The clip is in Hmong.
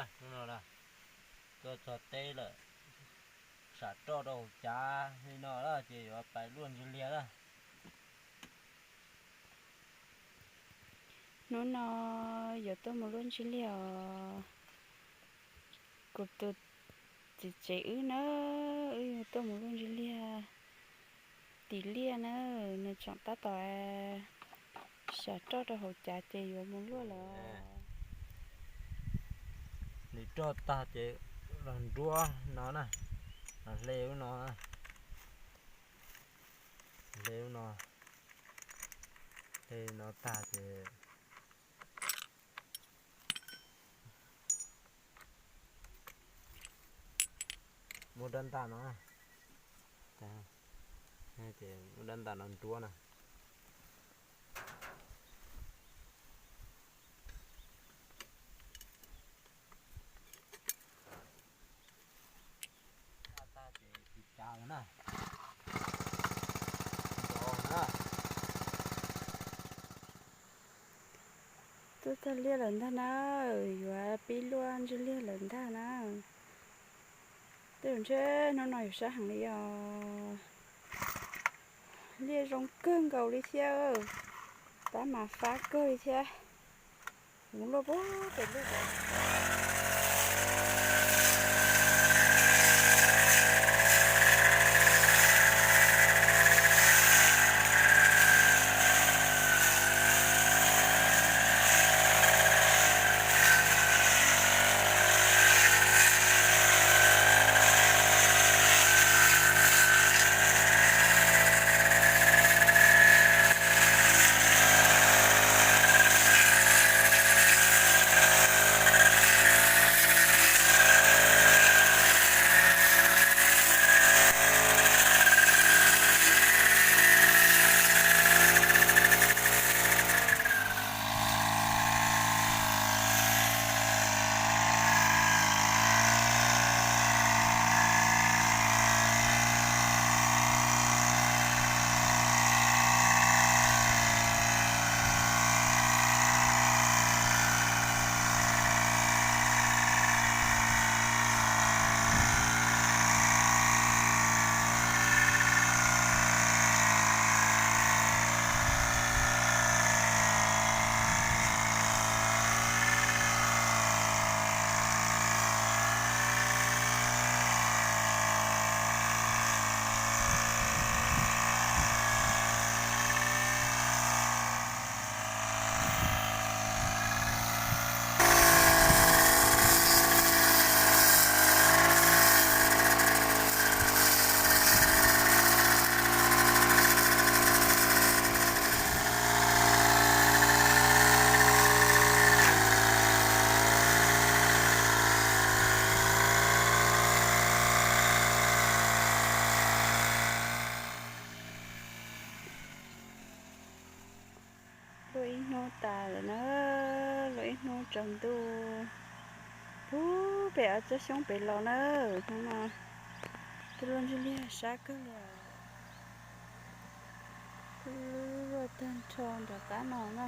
Hnub no na, tuaj txog teb lawm, sam roj rau hauv cav li no na ces yuav pais luaj ntsig liag na. Hnub no yuav tuaj mus luaj ntsig liag os. Kuv tus txiv tsev wb na, wb yuav tuaj mus luaj ntsig liag. Tim liaj na, nws tseem tab tom sam roj rau hauv cav ces yuav mus luaj lawm. Nws roj tag ces los nruab no na, los hle lub no, hle lub no, hle no tag ces muab rab ntaj no, muab rab ntaj no nruab na. Tag ces tsis cav lawm na. Nrov na. Tuaj tag liaj lawm ntag na, yuav pib luaj ntsig liag lawm ntag na. Tej zaum ntshe hnub no yuav sab heev li os. Liaj zoo kawg nkaus li thiab, tab mas fab kawg li thiab. Mus luaj puag pem lub Luaj ib hnub tas lawm na, luaj ib hnub tsaus ntuj. Puag pem ob tsob xyoob pem los na, hnub no twb luaj ntsig liag sab kawg li. Twb luaj tag nrho nram qab no na.